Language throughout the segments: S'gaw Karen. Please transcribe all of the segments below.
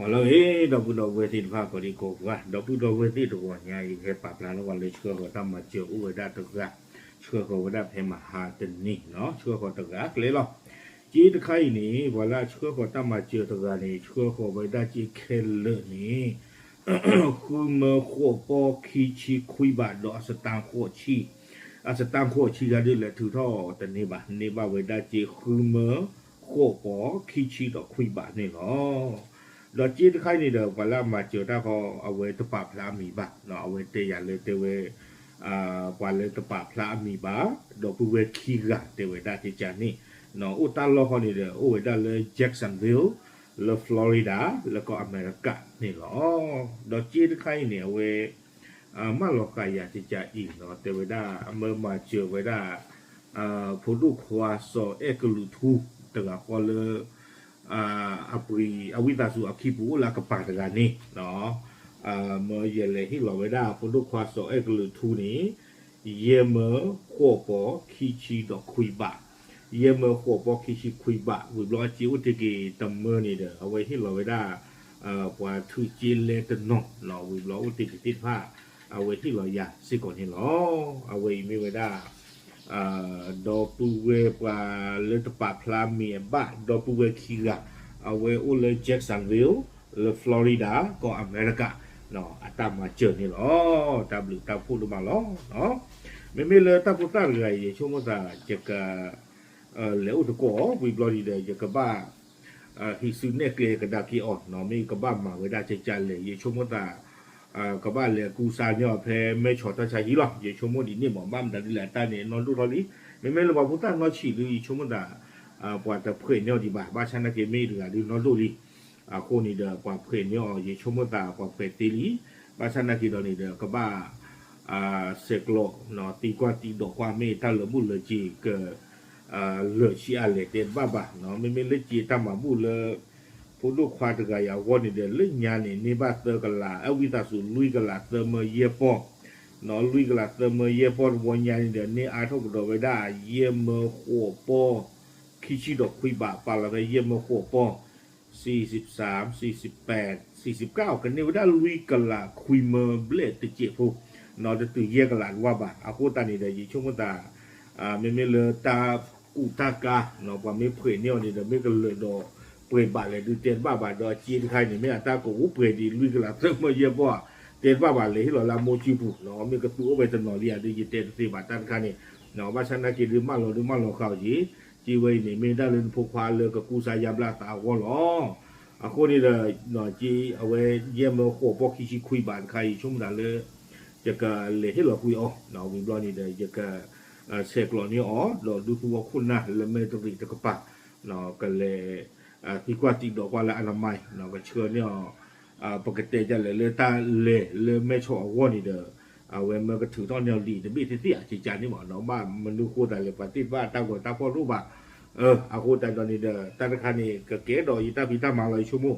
ဟါလၢအဂ့ၤ ဒီပုၢ်ဒီဝဲၢ်သ့ၣ်တဖၣ်ကိးဒံကိးဂၤ, ဒီပုၢ်ဒီဝဲၢ်သ့ၣ်တဂီၤညါအံၤ ဟဲပာ်ဖျါထီၣ်ပှၤလၢဆှၢဃီၤတၢ်မၤစၢၤအိၣ်ဝဲဒၣ်တဂၤ, ဆှၢဃီၤဝဲဒၣ်ဖဲမဟါတနံၤနီၤ, ဆှၢဃီၤတဂၤကျဲလီၤ. က့တခါအံၤန့ၣ် ပှၤလၢအဆှၢဃီၤတၢ်မၤစၢၤတဂၤန့ၣ် ဆှၢဃီၤဝဲဒၣ်က့ခဲလၢာ်န့ၣ် ဃုမၢဃိးပီၢ်ခံဆံခွံဘးဒီးအစတၢ်ဃိးဆံ, အစတၢ်ဃိးဆံဂၤဒ်လဲၣ်ထုးထီၣ်တန့ၢ်ဘၣ်, န့ၢ်ဘၣ်ဝဲဒၣ်က့ဃုမၢဃိးပီၢ်ခံဆံဒီးခွံဘးန့ၣ်လီၤ. ဒီးက့တခါအံၤန့ၣ်ဒီး ပှၤလၢအမၤစၢၤတၢ်ဃီ အဝဲတပာ်ဖျါအမံၤဘၣ်, အဝဲတဲယၤလၢတဲဝဲ ပှၤလၢတပာ်ဖျါအမံၤဘၣ်, ဒီပုၢ်ဝဲၢ်ခံဂၤတဲဝဲဒၣ်ကကန့ၣ်, အိၣ်တၢ်လီၢ်ဃီန့ၣ်ဒီး အိၣ်ဝဲဒၣ်လၢ Jacksonville လၢ Florida လၢကီၢ်အမဲရကၤန့ၣ်လီၤ. ဒီးက့တခါအံၤန့ၣ် အဝဲ မၢလီၤဃာ်ယၤကကအံၤနီၤ, တဲဝဲဒၣ် မၢမၤစၢၤဝဲဒၣ် ဖိဒိၣ်ခွါစီၤအဲၣ်ကလုာ်ထူ တဂၤဃီလၢ အပှ့ၤ အဝံသးစူၤအခံပူၤအိၣ်လၢအကပၤတဂၤန့ၣ်, မၢယလဲၤဟ့ၣ်လီၤဝဲဒၣ် ဖိဒိၣ်ခွါစီၤအဲၣ်ကလုာ်ထူန့ၣ် ယဲၢ်မၢဃိးပီၢ်ခံဆံဒီးခွံဘး, ယဲၢ်မၢဃိးပီၢ်ခံဆံခွံဘး, ဝံၤဘျီအစ့အိၣ်တ့ၢ်က့ၤတမၢန့ၣ်ဒီး အဝဲဟ့ၣ်လီၤဝဲဒၣ် ပှၤထုးက့လဲတနီၤ, ဝံၤဘျီအိၣ်တ့ၢ်က့ၤသ့ၣ်တဖၣ် အဝဲဟ့ၣ်လီၤယၤစ့ၢ်ကီးန့ၣ်လီၤ. အဝဲအံၤမ့ၢ်ဝဲဒၣ် ဒီပုၢ်ဝဲၢ်ပှၤလၢတပာ်ဖျါမံၤအဘၣ်, ဒီပုၢ်ဝဲၢ်ခံဂၤ, အဝဲအိၣ်လၢ Jacksonville လၢ Florida ကီၢ်အမဲရကၤ အတၢ်မၤစၢၤန့ၣ်လီၤ. တၢ်ဘျုးတၢ်ဖှိၣ်ဒိၣ်မးလီၤ. မ့မ့ၢ်လၢတၢ်ဖိသၣ်တဂၤအံၤ ယဆိကမိၣ်သး ယက လဲၤအိၣ်တကိးအီၤ ဝံၤဘျီဒ်ဒီး ယကဘၣ် ဟံးစုနဲၣ်ကျဲကဒါက့ၤအီၤနီၤ, မ့ၢ်ကဘၣ်မၤဝဲဒၣ်ကကလဲၣ်, ယဆိကမိၣ်သး ကဘၣ်လဲၤကူစါန့ၢ်အီၤဖဲမဲဆီးတၢ်ဆါဟံၣ်လီၤ. ယဆိကမိၣ်ဒ်န့ၣ်မး, ဘၣ်မတၤဒ်လဲၣ် အတၢ်န့ၣ်နီၢ်ဒိၣ်ထီၣ်လံ. မ့မ့ၢ်လၢပှၤဖိသၣ်နီၢ်ဆံးဒုး ယဆိကမိၣ်သး ပှၤတဖှဲးန့ၢ်အီၤဒံးဘၣ်, ဘၣ်ဆၣ်နာ်က့မ့ၢ်တဂၤဒုးနီၢ်ဒိၣ်လံ. အဃိန့ၣ်ဒီး ပှၤဖှဲးန့ၢ်အီၤ ယဆိကမိၣ်သးပှၤဖှဲးသ့လံ. ဘၣ်ဆၣ်နာ်က့ဒီးန့ၣ်ဒီး ကဘၣ် ဆဲးကျိး သံကွၢ်သံဒိးကွၢ် မ့ၢ်တၢ်လၢာ်ဘူၣ်လၢာ်စ့ၤက လၢာ်ဆံးအါလဲၣ် တဲတဘၣ်ဘၣ်နီၤ. မ့မ့ၢ်လၢက့တၢ်မၤဘူၣ်လၢ ဖိဒိၣ်ခွါတဂၤအံၤအဂီၢ်န့ၣ်ဒီး လၢညါန့ၣ် န့ၢ်ဘၣ်သၢကလး အဝံသးစူၤ လွံၢ်ကလးသၢမၢယဲၢ်ပီၢ်, လွံၢ်ကလးသၢမၢယဲၢ်ပီၢ်တဝီညါန့ၣ်ဒီး န့ၢ်အါထီၣ်ကဒီးဝဲဒၣ် ယဲၢ်မၢဃိးပီၢ် ခံဆံဒီးခွံဘး, ပာ်လီၤဖဲယဲၢ်မၢဃိးပီၢ် စံးစံးစၢ် စံးစံးပဲး စံးစံးကၣ်အီၤ ကန့ၢ်ဝဲဒၣ်လွံၢ်ကလးခွံမၢဘျဲၣ်တစဲးဖိ, နီၤ တတုၤယဲၢ်ကလးတဝၢ်ဘၣ်. အဃိသတးန့ၣ်ဒီး ယဆိကမိၣ်သး မ့မ့ၢ်လၢတၢ်ကူၣ်တၢ်ကၤနီၤ ပှၤမ့ၢ်ဖှဲးန့ၢ်အီၤန့ၣ်ဒီး မ့ၢ်ကလၢာ်ဒီးပှဲၤဘးလဲၣ်ဒုး တဲတဘၣ်ဘၣ်ဒီး အစ့တခါအံၤန့ၣ် မ့ၢ်အတၢ်ကအိၣ်ပှဲၤဒံးလွံၢ်ကလးသၢမၢယဲၢ်ပီၢ်ဧါ တဲတဘၣ်ဘၣ် လဲၤဟ့ၣ်လီၤလၢအမိၢ်စုပူၤနီၤ မ့ၢ်ကသူအိၣ်ဝဲတနီၤလံဧါဒုး ယတဲတသ့ဘၣ်တၢ်တခါန့ၣ်, ဘၣ်ဆၣ်နာ်က့ဒုး မၢလီၤဒုးမၢလီၤဃာ်အီၤက့ၤ, စ့ဝဲအံၤန့ၣ် မ့ၢ်ဒၣ်လၢနဖိခွါလၢကကူစါယါဘျါသးအဂီၢ်လီၤ. အဃိန့ၣ်ဒီး စ့အဝဲယဲၢ်မၢဃိးပီၢ်ခံဆံခွံဘးတခါအံၤ ဆိကမိၣ်သးလၢ ယကလဲၤဟ့ၣ်လီၤကွံာ်အီၤ, ဝံၤဘျီန့ၣ်ဒီး ယက ဆဲးကျိးန့ၢ်အီၤ ဒီးဒူသဝီခိၣ်နၢ်လၢမဲၢ်တရံးတကပၤ ကလဲၤ သံကွၢ်သံဒိးကွၢ်လၢအနမါ ကဆှၢန့ၢ်အီၤ ပကတဲဒ်လဲၣ်လၢတၢ်လဲၤလၢမဲၢ်ဆီးအဂီၢ်န့ၣ်ဒီး အဝဲမၢကထုးထီၣ်န့ၢ်အီၤလံာ်တဘ့ၣ်သ့ၣ်သ့ၣ်ဧါ ကကန့ၣ်မးနီၤ ဘၣ်မနုၤဃိသးလဲၣ် ပှၤသ့ၣ်တဖၣ်တၢ်ဂီၤတၢ်ဖီၣ်တအိၣ်ဘၣ်. အဃိသတးဒီးန့ၣ်ဒီး တၢ်တခါန့ၣ် ကကဲဒီးယတၢ်ဖံးတၢ်မၤလီၤ ယဆိကမိၣ်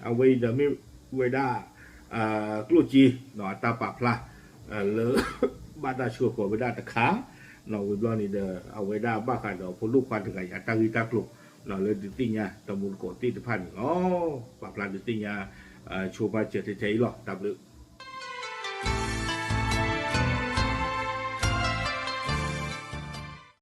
အဝဲအံၤဒီးမ့ၢ်ဝဲဒၣ် ကျိၣ်စ့ အတၢ်ပာ်ဖျါ လၢ ဘၣ်တၢ်ဆှၢဃီၤဝဲဒၣ်တခါ ဝံၤဘျီန့ၣ်ဒီး အဝဲဒၣ်ဘၣ်ဃးဒီးဖိဒိၣ်ခွါတဂၤအံၤ အတၢ်ဂ့ၢ်တၢ်ကျိၤ လၢဒုးသ့ၣ်ညါတမူတကိးသ့ၣ်တဖၣ်န့ၣ်လီၤ. ပာ်ဖျါဒုးသ့ၣ်ညါ ဆိပာ်စၢၤထဲထဲအံၤလီၤ. တၢ်ဘျုး